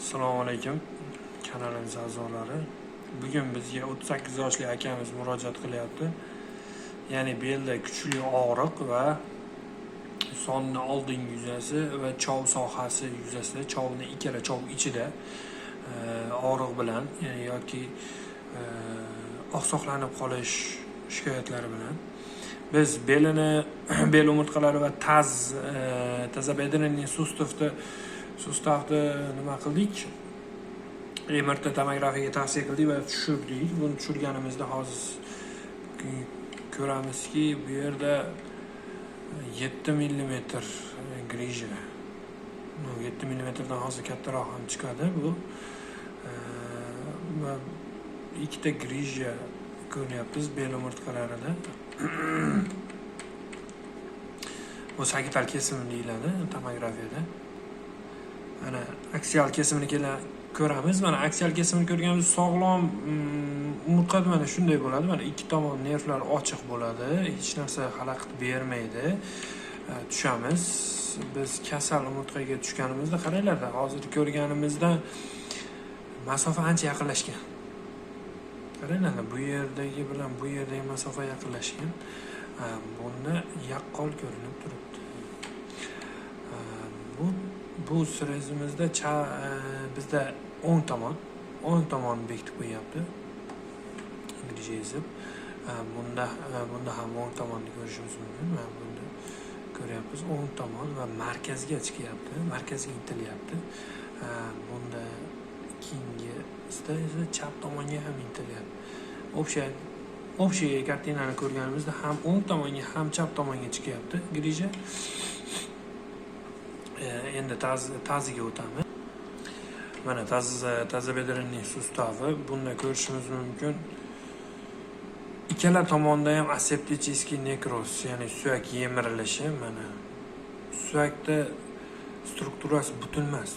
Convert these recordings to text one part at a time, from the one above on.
Assalomu alaykum kanalimiz a'zolari. Bugun bizga 38 yoshli akamiz murojaat qilyapti. Ya'ni belda kuchli og'riq va sonni oldingi yuzasi va chov sohasi yuzasida, chovni ikkala chov ichida og'riq bilan, ya'ni yoki oqsoqlanib qolish shikoyatlari bilan biz belini, bel umurtqalari va тазобедренный суставni nima qildik? MRT tomografiyaga tavsiya qildik va tushirdik. Buni tushirganimizda hozir ko'ramizki, bu yerda 7 millimetr грыжа. 7 millimetrdan hozir kattaroq ham chiqadi bu. Va ikkita грыжа ko'ryapmiz bel umurtqalarida. Bu sagittal kesim deyiladi tomografiyada. Mana aksial kesimini ko'ramiz. Mana aksial kesimini ko'rganimiz sog'lom umurtqa mana shunday bo'ladi. Mana ikki tomon nervlar ochiq bo'ladi. Hech narsa xalaqit bermaydi. Tushamiz. Biz kasal umurtqaga tushganimizda qaranglar, hozir ko'rganimizda masofa ancha yaqinlashgan. Qaranglar, bu yerdagi bilan bu yerdagi masofa yaqinlashgan. Bunda yaqqol ko'rinib turibdi. Bu srezimizda bizda o'ng tomonni bekitib qo'yapti. Грыжа ezib. Bunda ham o'ng tomonni ko'rishimiz mumkin. Mana bunda ko'ryapmiz, o'ng tomon va markazga chiqyapti, markazga intilyapti. Bunda keyingisida esa chap tomonga ham intilyapti. Общий kartinani ko'rganimizda ham o'ng tomonga, ham chap tomonga chiqyapti грыжа. Endi taziga o'tamiz. Mana тазобедренный суставi. Bunda ko'rishimiz mumkin. Ikkala tomonda ham aseptический nekroz, ya'ni suyak yemirilishi. Mana suyakda strukturasi butun emas,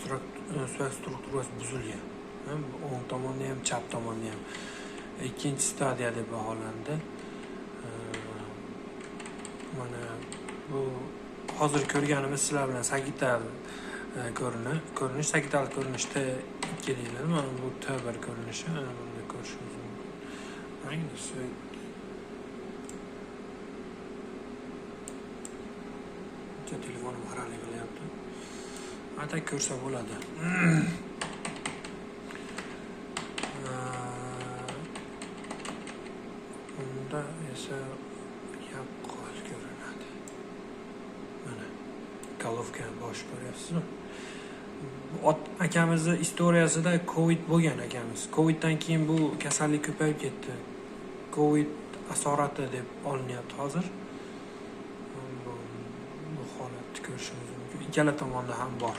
suyak strukturasi buzilgan. O'ng tomonda ham, chap tomonda ham. Ikkinchi stadiya deb baholandi. Mana bu hozir ko'rganimiz sizlar bilan sagittal ko'rinish, sagittal ko'rinish T2 deyiladi. Mana bu T1 ko'rinishi, ana bunda ko'rishimiz mumkin. Mana suyak telefonim xaralik qilyapti. Ata ko'rsa bo'ladi. Bunda esa yaqqol ko'rinadi. Mana golovka bosh ko'ryapsizmi? Ot akamizni istoriyasida Covid bo'lgan akamiz. Coviddan keyin bu kasallik ko'payib ketdi. Covid asorati deb olinyapti hozir. Bu holatni ko'rishimiz mumkin. Ikkala tomonda ham bor.